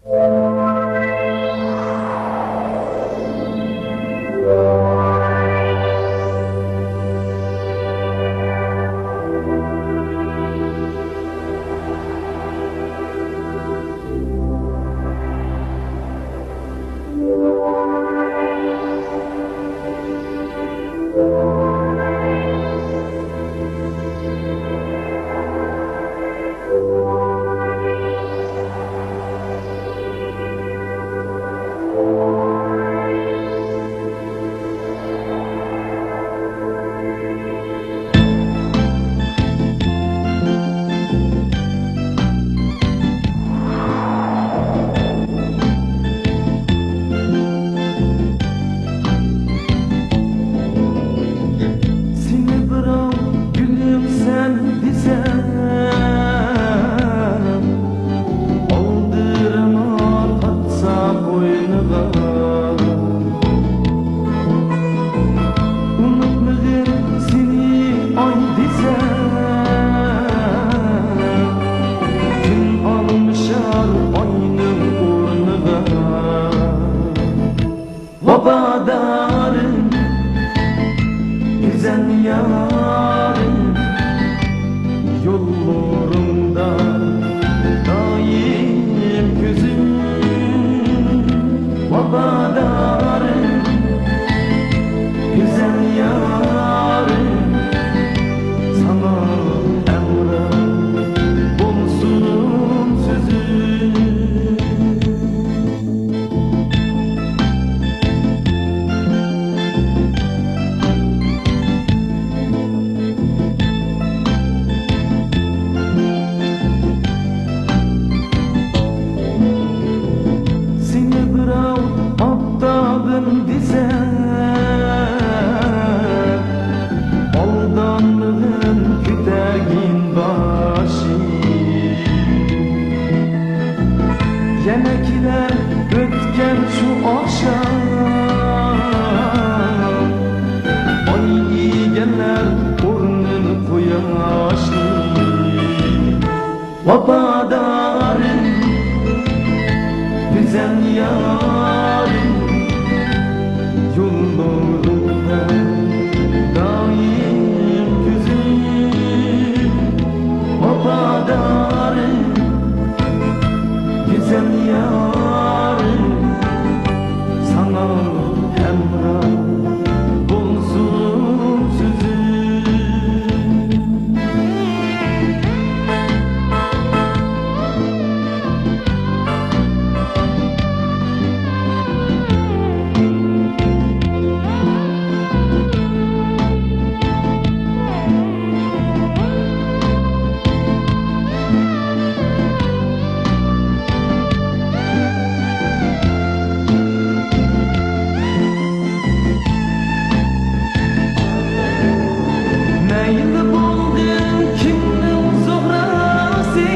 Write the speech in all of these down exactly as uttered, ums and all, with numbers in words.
سېنى بىراۋ گۈلۈم سەن دېسە، ئالدىرىما پاتسا بوينىغا. ئۇنتمىغىن سېنى ئاي دېسە، كۈن ئالمىشار ئاينىڭ ئورنىغا. ۋاپادارىم، گۈزەل يارىم، يوللىرىڭدا دائىم كۆزۈم. ۋاپادارىم، گۈزەل يارىم، ساڭا ھەمراھ بولسۇن سۆزۈم. سېنى بىراۋ ئاپتاپىم دېسە، ئالدانمىغىن كۆتەرگىن باشىم. يەنە كېلەر ئۆتكەن شۇ ئاخشام، ئاي ئىگىلەر ئورنىنى قۇياشنى. ۋاپادارىم، گۈزەل يارىم، يوللىرىڭدا دائىم كۆزۈم. ۋاپادارىم، گۈزەل يارىم، ساڭا ھەمراھ بولسۇن سۆزۈم. مەيلى بولغىن كىمنىڭ زۇھراسى،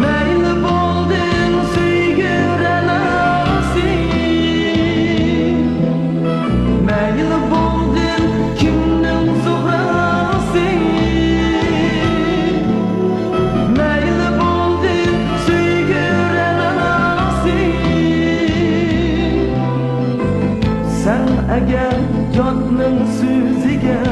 مەيلى بولغىن سۆيگۈ رەناسى، مەيلى بولغىن كىمنىڭ زۇھراسى، مەيلى بولغىن سۆيگۈ رەناسى. سەن ئەگەر ياتنىڭ سۆزىگە،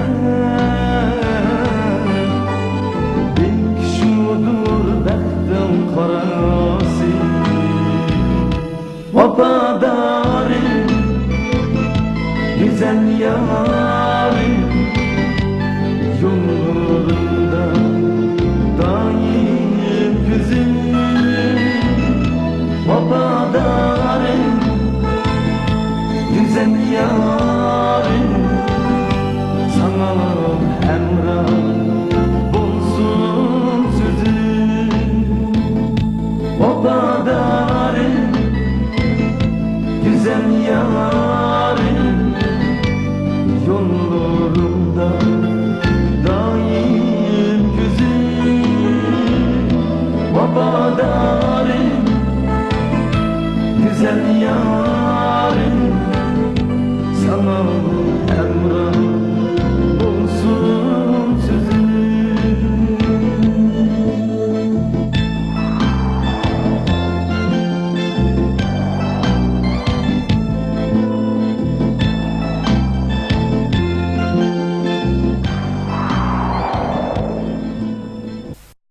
بەلكى شۇدۇر بەختىڭ قاراسى. ۋاپادارىم، گۈزەل يارىم، يوللىرىڭدا دائىم كۆزۈم. ۋاپادارىم، گۈزەل يارىم، ساڭا ھەمراھ بولسۇن سۆزۈم. ۋاپادارىم، گۈزەل يارىم، يوللىرىڭدا دائىم كۆزۈم. ۋاپادارىم، گۈزەل يارىم،